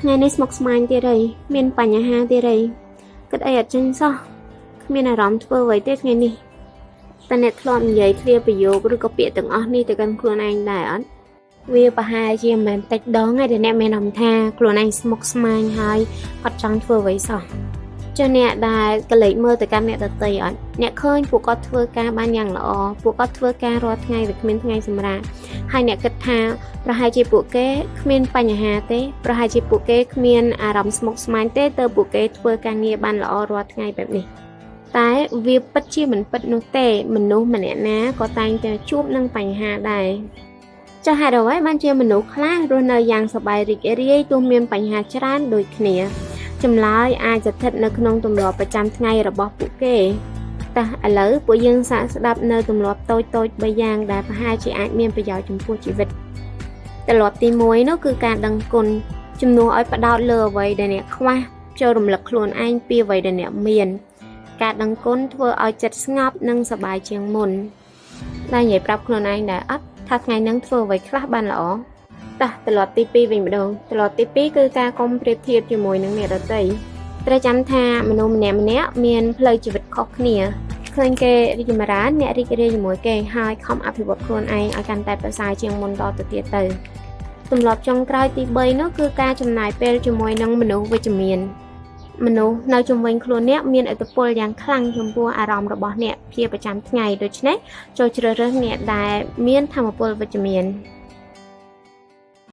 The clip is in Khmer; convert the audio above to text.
ថ្ងៃនេះស្មុគស្មាញទៀតហើយមានបញ្ហាទៀតហើយគិតអីអត់ចេញសោះគ្មានអារម្មណ៍ធ្វើអ្វីទេថ្ងៃនេះតែអ្នកធ្លាប់និយាយឃ្លាប្រយោគឬក៏ពាក្យទាំងអស់នេះទៅកាន់ខ្លួនឯងដែរអត់វាប្រហែលជាមិនមែនតិចដងទេដែលអ្នកមានអារម្មណ៍ថាខ្លួនឯងស្មុគស្មាញហើយអត់ចង់ធ្វើអ្វីសោះចុះអ្នកដែលក្រឡេកមើលទៅកាន់អ្នកដទៃអត់អ្នកឃើញពួកគាត់ធ្វើការបានយ៉ាងល្អពួកគាត់ធ្វើការរាល់ថ្ងៃវាគ្មានថ្ងៃសម្រាកហើយអ្នកគិតថាប្រហែលជាពួកគេគ្មានបញ្ហាទេប្រហែលជាពួកគេគ្មានអារម្មណ៍ស្មុគស្មាញទេទើបពួកគេធ្វើការងារបានល្អរាល់ថ្ងៃបែបនេះតែវាពិតជាមិនពិតនោះទេមនុស្សម្នាក់ណាក៏តែងតែជួបនឹងបញ្ហាដែរចុះហេតុអ្វីបានជាមនុស្សខ្លះរស់នៅយ៉ាងសប្បាយរីករាយទោះមានបញ្ហាច្រើនដូចគ្នាចម្លើយអាចស្ថិតនៅក្នុងទម្លាប់ប្រចាំថ្ងៃរបស់ពួកគេតោះឥឡូវពួកយើងសាកស្ដាប់នៅទម្លាប់តូចៗបីយ៉ាងដែលប្រហែលជាអាចមានប្រយោជន៍ចំពោះជីវិតទម្លាប់ទី1នោះគឺការដឹងគុណជំនួសឲ្យផ្ដោតលើអ្វីដែលអ្នកខ្វះចូលរំលឹកខ្លួនឯងពីអ្វីដែលអ្នកមាន ការដឹងគុណធ្វើឲ្យចិត្តស្ងប់និងសប្បាយជាងមុនដែលនិយាយប្រាប់ខ្លួនឯងដែរអត់ថាថ្ងៃហ្នឹងធ្វើអ្វីខ្លះបានល្អតោះទម្លាប់ទី2វិញម្ដងទម្លាប់ទី2គឺការកុំប្រៀបធៀបជាមួយនឹងអ្នកដទៃត្រូវចាំថាមនុស្សម្នាក់ៗមានផ្លូវជីវិតខុសគ្នាឃើញគេរីកចម្រើនអ្នករីករាយជាមួយគេហើយខំអភិវឌ្ឍខ្លួនឯងឲ្យកាន់តែប្រសើរជាងមុនតទៅទៀតទៅទម្លាប់ចុងក្រោយទី3នោះគឺការចំណាយពេលជាមួយនឹងមនុស្សវិជ្ជមានមនុស្សនៅជុំវិញខ្លួនអ្នកមានឥទ្ធិពលយ៉ាងខ្លាំងចំពោះអារម្មណ៍របស់អ្នកជាប្រចាំថ្ងៃដូច្នេះចូលជ្រើសរើសអ្នកដែលមានថាមពលវិជ្ជមាន។